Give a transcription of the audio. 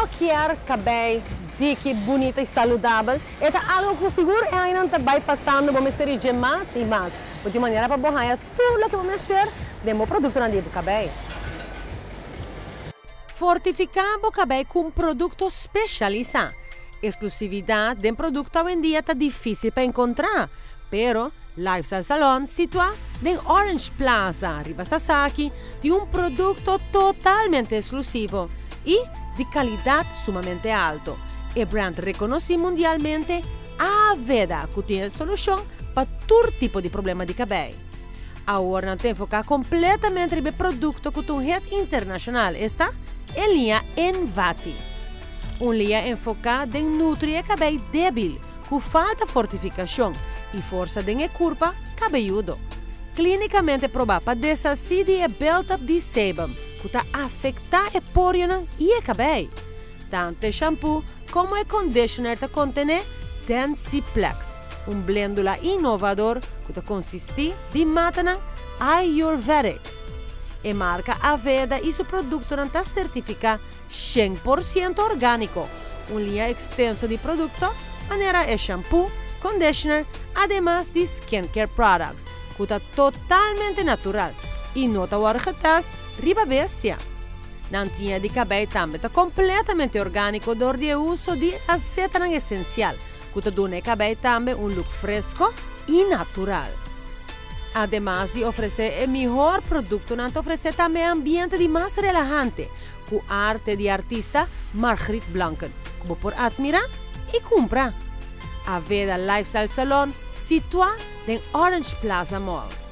Ken no kier cabey diki, bunita y saludabel? E ta algo cu sigur e añanan ta bay pasando, bo mester di mas y mas. Di manera pa bo haya tur loke bo mester di bo productonan di cabey. Fortifica bo cabey cu un producto specialisa. Exclusividad di producto awendia ta dificil pa encontra, pero Lifestyle Salon, situa den Orange Plaza, Riba Sasaki, tin un producto totalmente exclusivo y di calidad sumamente halto. E brand reconoci mundialmente, Aveda, cu tin solucion pa tur tipo di problema di cabey. Awor nan ta enfoca completamente riba producto cu un hit internacional, esta e liña Invati. Un liña enfoca den nutri e cabey debil, cu falta fortificacion y forsa den curpa cabeyudo. Clinicamente proba pa deshaci di e build-up di sebum, cu ta afecta e poro y e cabey. Tanto e shampoo como e conditioner ta contene Densiplex, un blendula inovador cu ta consisti di matanan Ayurvedic. E marca Aveda y su productonan ta certifica 100% organico, un liña extenso di producto, manera e shampoo, conditioner, ademas di skincare products, cu ta totalmente natural y no ta wordo getest riba bestia. Nan liña di cabey tambe ta completamente organico door di uso di azeta esencial, cu ta duna cabey tambe un look fresco y natural. Ademas di ofrece e mihor producto, nan ta ofrece tambe ambiente di mas relahante, cu arte di artista Margriet Blanken, cu bo por admira y cumpra. Aveda Lifestyle Salon, situa den Orange Plaza Mall.